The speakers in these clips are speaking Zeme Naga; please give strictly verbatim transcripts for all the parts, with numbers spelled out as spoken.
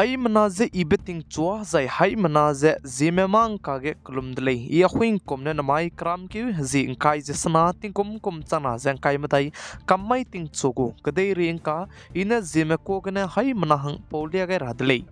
Haimena ze ibe tingchua zai haimena ze Zeme mangka ge kelum de lei. I Ahuingkum ne namai keramkeu zi ngkai ze sena tingkum kum changna ze ngkai medai kam mai tingchu gu kedeirei ngka, i ne Zeme kua gene haimena hang pau lia gai ra de lei.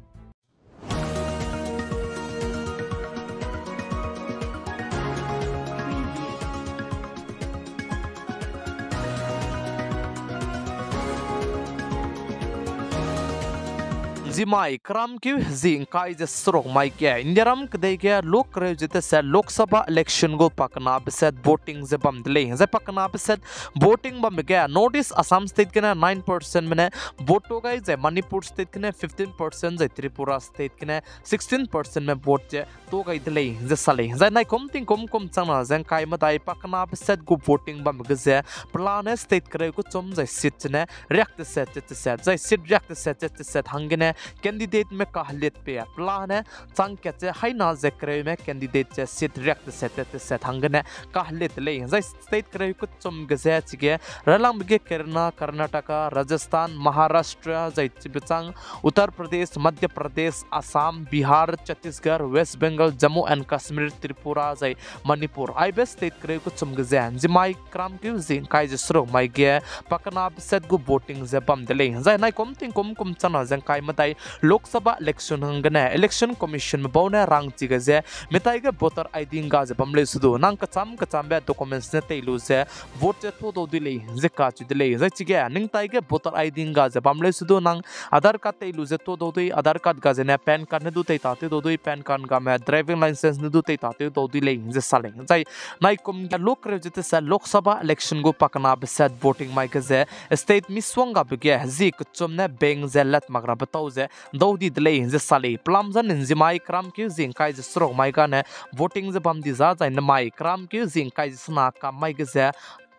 Nzimai keramkeu zi ngkai ze seruk mai ge Indiaram kedei ge luk kereu ze teset Lok Sabha election gu pakenabe set voting ze bam de lei. Zai pakenabe set voting bambe ge North East Assam State gene nine percent me ne vote to gai, zai Manipur State gene fifteen percent, zai Tripura State gene sixteen percent me vote ze to gai de lei ze sa lei. Zai naikum tingkum kum changna ze ngkai medai pakenabe set gu voting bambe ge ze pelane state kereu kechum zai seat zene riak teset ze teset, zai seat riak teset ze teset hanggene candidate me kahelit pe pelane chang kat ze haina ze kereume candidate ze seat riak teset ze teset hanggene kahelit de lei. Zai state kereu kechum ge ze chige railangbe ge Kerala, Karnataka, Rajasthan, Maharashtra, zai chibe chang Uttar Pradesh, Madhya Pradesh, Assam, Bihar, Chhattisgarh, West Bengal, Jammu and Kashmir, Tripura, zai Manipur. Aibe state kereu kechum ge ze nzimai keramkeu zi ngkai ze seruk mai ge pakenabe set gu voting ze bam de lei. Zai naikum tingkum kum changna ze ngkai medai Lok Sabha election hanggene Election Commission me bau ne rangchi ge ze, mitai ge voter I D ngga ze bam leu se du nang kecham kechambe documents ne tei lu ze vote ze to dau dui lei ze kacheu de lei. Zai chige ningtai ge voter I D ngga ze bam leu se du nang Aadhaar card tei lu ze to dau dui, Aadhaar card ga zene PAN card ne du tei tatew dau dui, PAN card game driving licence ne du tei tatew dau dui lei ze sa lei. Zai naikum ge luk kereu ze teset Lok Sabha election gu pakenabe set voting mai ge ze state misonggabe ge zi kechum ne bank ze lat mak rabe tau ze dau di de lei ze sa lei. Pelam zane nzimai keramkeu zi ngkai ze seruk mai gane voting ze bam di za, zai nemai keramkeu zi ngkai ze sena kam mai ge ze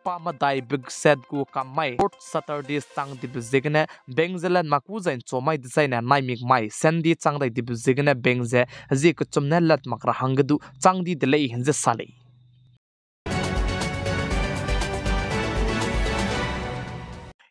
pa medaibe set gu kam mai fourth Saturday chang dibe ziegene bank ze lat mak ku zai nchu mai dezaine naimik mai Sunday chang dai dibe ziegene bank ze zi kechum ne lat mak ra hangge du chang di de lei ze sa lei.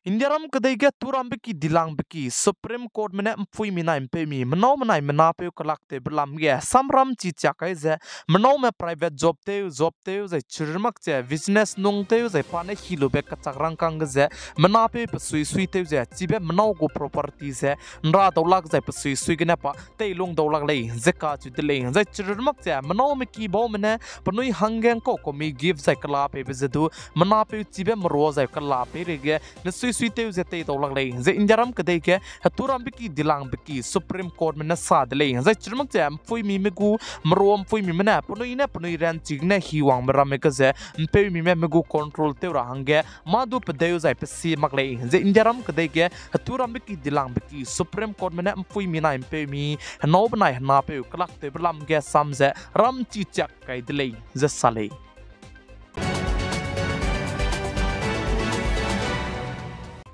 Indiaram kedei ge turambe ki dilangbe ki Supreme Court me ne mpuimi nai mpeumi menâu menai menapeu kelaktewbe lam ge samram chi chiak kai ze menâu me private job tew, job tew zai chirmak ze business nung tew zai pa ne hilube kachak rangkâng ge ze menapeu pesui sui tew ze chibe menâu gu property ze nra daulak zai pesui sui gene pa teilung daulak lei ze kacheu de lei. Zai chirmak ze menâu me ki baume ne penui hangge ngkau kumi gift zai kela peibe ze du menapeu chibe merua zai kela peireige mesui sui tew ze tei daulak lei ze Indiaram kedei ge heturambe ki dilangbe ki Supreme Court me ne sa de lei. Zai chirmak ze mpuimime gu merua mpuimime ne penui ne penui ranchi gene hiwangbe ramme ge ze mpeumime me gu control tew ra hangge mâ du pedeu zai pesi mak lei ze Indiaram kedei ge heturambe ki dilangbe ki Supreme Court me ne mpuimi nai mpeumi henâu benai henapeu kelaktewbe lam ge sam ze ram chi chiak kai de lei ze sa lei.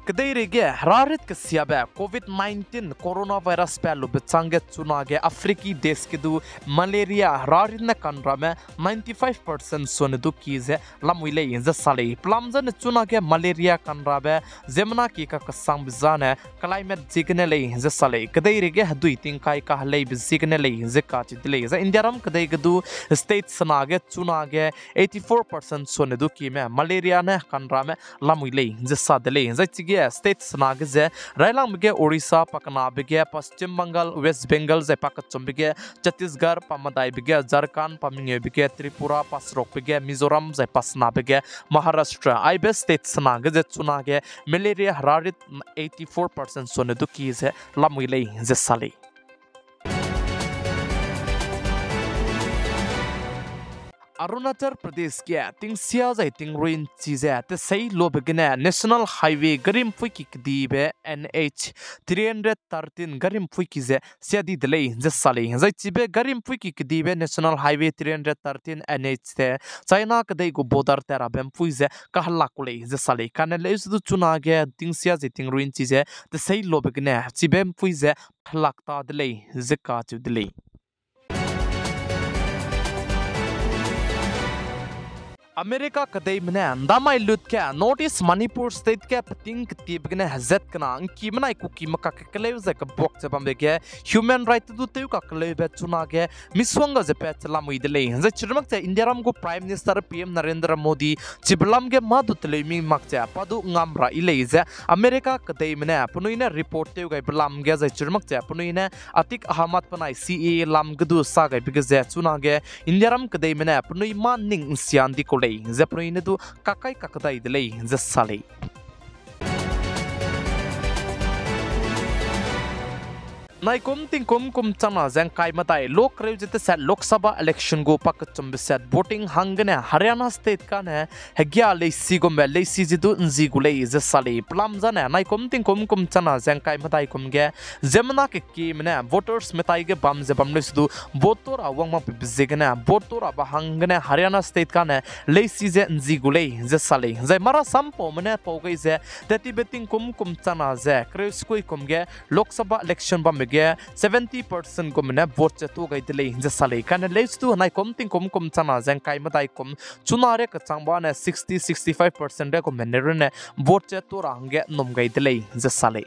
Kedeireige herarit kesiabe covid nineteen coronavirus pa lube chângge chunage Afriki des ge du malaria herarit ne kanrame ninety-five percent sone du ki ze lamui lei ze sa lei. Pelam zane chunage malaria kanrabe ziemmena ki kakesangbe zane climate ziegene lei ze sa lei. Kedeireige hedui tingkai kaheleibe ziegene lei ze kacheu de lei. Zai Indiaram kedei ge du state senage chunage eighty-four percent sone du kime malaria ne kanrame lamui lei ze sa de lei. Zai chige state senage ze railangbe ge Orissa, pakenabe ge Paschim Bengal, West Bengal zai pakechumbe ge Chhattisgarh, pamedaibe ge Jharkhand, pamengeube ge Tripura, paserukbe ge Mizoram zai pasenabe ge Maharashtra. Aibe state senage ze chunage malaria herarit eighty-four percent sone du ki ze lamui lei ze sa lei. Arunachal Pradesh ge tingsia zai tingrui nchi ze tesei lobe gene National Highway gari mpui ki kedibe N H three hundred thirteen gari mpui ki ze sia di de lei ze sa lei. Zai chibe gari mpui ki kedibe National Highway three hundred thirteen N H te China kedei gu border te rabe mpui ze kahelak ku lei ze sa lei. Kane leu se du chunage tingsia zai tingrui nchi ze tesei lobe gene chibe mpui ze helak ta de lei ze kacheu de lei. America kedeime ne ndamai lut ge North East Manipur State ge peting ketiebe gene hezat kena ngki menai Kukime kakge keleu zai kebuak ze bambe ge human right tew du tew kakeleube chunage misongga ze pat che lamui de lei. Zai chirumak ze Indiaram gu Prime Minister P M Narendra Modi chibe lam ge mâ du teleu mi mak ze pa du ngam ra yi lei ze America kedeime ne penui ne report tew gaibe lam ge zai chirumak ze penui ne Atiq Ahmad benai C A A lam ge du sa gaibe ge ze chunage Indiaram kedeime ne penui mâ ning nsian di kau lei ze penui ne du kakai kakdai de lei ze sa lei. Naikum tingkum kum changna ze ngkai medai lok kereu ze teset Lok Sabha election gu pakechumbe set voting hanggene Haryana State kane hegia leisi gumbe leisi ze du nzi gu lei ze sa lei. Pelam zane naikum tingkum kum changna ze ngkai medai kum ge ziemmena kekieme ne voters metai ge bam ze bam leu se du vote tua ra wang makbe ziegene vote tua rabe hanggene Haryana State kane leisi ze nzi gu lei ze sa lei. Zai marasampaume ne pau gai ze tettibe tingkum kum changna ze kereu sekui kum ge Lok Sabha election bambe ge seventy percent gume ne vote ze tua gai de lei ze sa lei. Kane leu se du naikum tingkum kum changna ze ngkai medai kum chuna ria kechangba ne sixty, sixty-five percent ria gume ne runne vote ze tua ra hangge nnum gai de lei ze sa lei.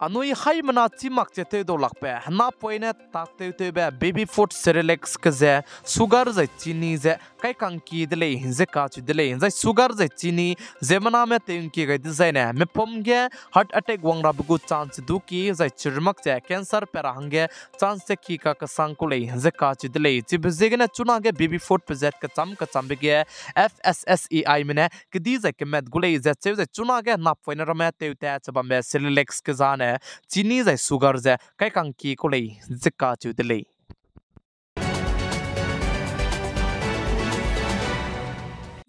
Anui haimena chî mak che tew dau lakbe henapoine tak tewtewbe baby food Cerelac ke ze sugar zai chini ze kaikangki de lei ze kacheu de lei. Zai sugar zai chini ziemmename tew ngkie gai dezaine mepum ge heart attack wang rabe gu chance du ki zai chirumak ze cancer pe ra hangge chance ze ki kakesang ku lei ze kacheu de lei. Chibe ziegene chunage baby food pezat kecham kechambe ge F S S A Ime ne kedi zai kemat gu lei ze cheu zai chunage henapoine ramme tewtat che bambe Cerelac ke zane chini zai sugar ze kaikangki ku lei ze kacheu de lei.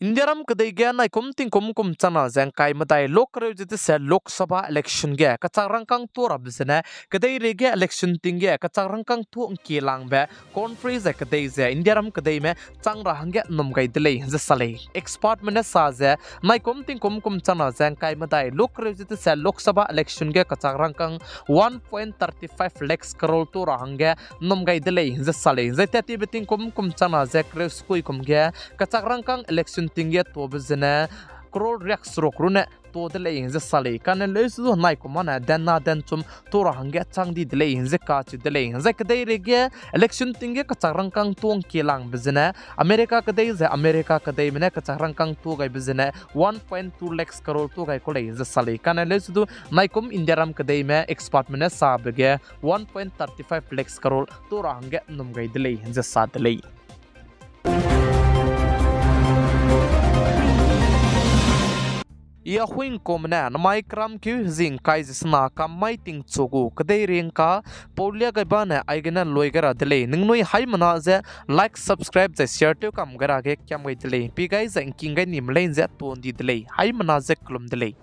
Indiaram kedei ge naikum tingkum kum changna ze ngkai medai lok kereu ze tese Lok Sabha election ge kachak rangkâng tuâ rabe zene kedeirei ge election ting ge kachak rangkâng tuâ ngkie langbe country zai kedei ze Indiaram kedeime chang ra hangge nnum gai de lei ze sa lei. Expertme ne sa ze naikum tingkum kum changna ze ngkai medai lok kereu ze tese Lok Sabha election ge kachak rangkâng one point thirty five lakhs crore tuâ ra hangge nnum gai de lei ze sa lei. Zai tattibe tingkum kum changna ze kereu sekui kum ge kachak rangkâng election ting ge tuâbe zene crore riakseruk runne tuâ de lei ze sa lei. Kane leu se du naikum âne denna denchum tuâ ra hangge chang di de lei ze kacheu de lei. Zai kedeirei ge election ting ge kachak rangkâng tuâ ngkie langbe zene America kedei ze America kedeime ne kachak rangkâng tuâ gaibe zene one point two lakhs crore tuâ gai ku lei ze sa lei. Kane leu se du naikum Indiaram kedeime expertme ne sabe ge one point thirty five lakhs crore tuâ ra hangge nnum gai de lei ze sa de lei. I Ahuingkumme ne namai keramkeu hezing kai ze sena kam mai tingchu gu kedeirei ngka paulia gai bane aigene lui gai ra de lei. Ningnui haimena ze like, subscribe zai share tew kam gai ra ge kiam gai de lei. Pi gai zai ngking gai nime lei ze tuâ ndi de lei. Haimena ze kelum de lei.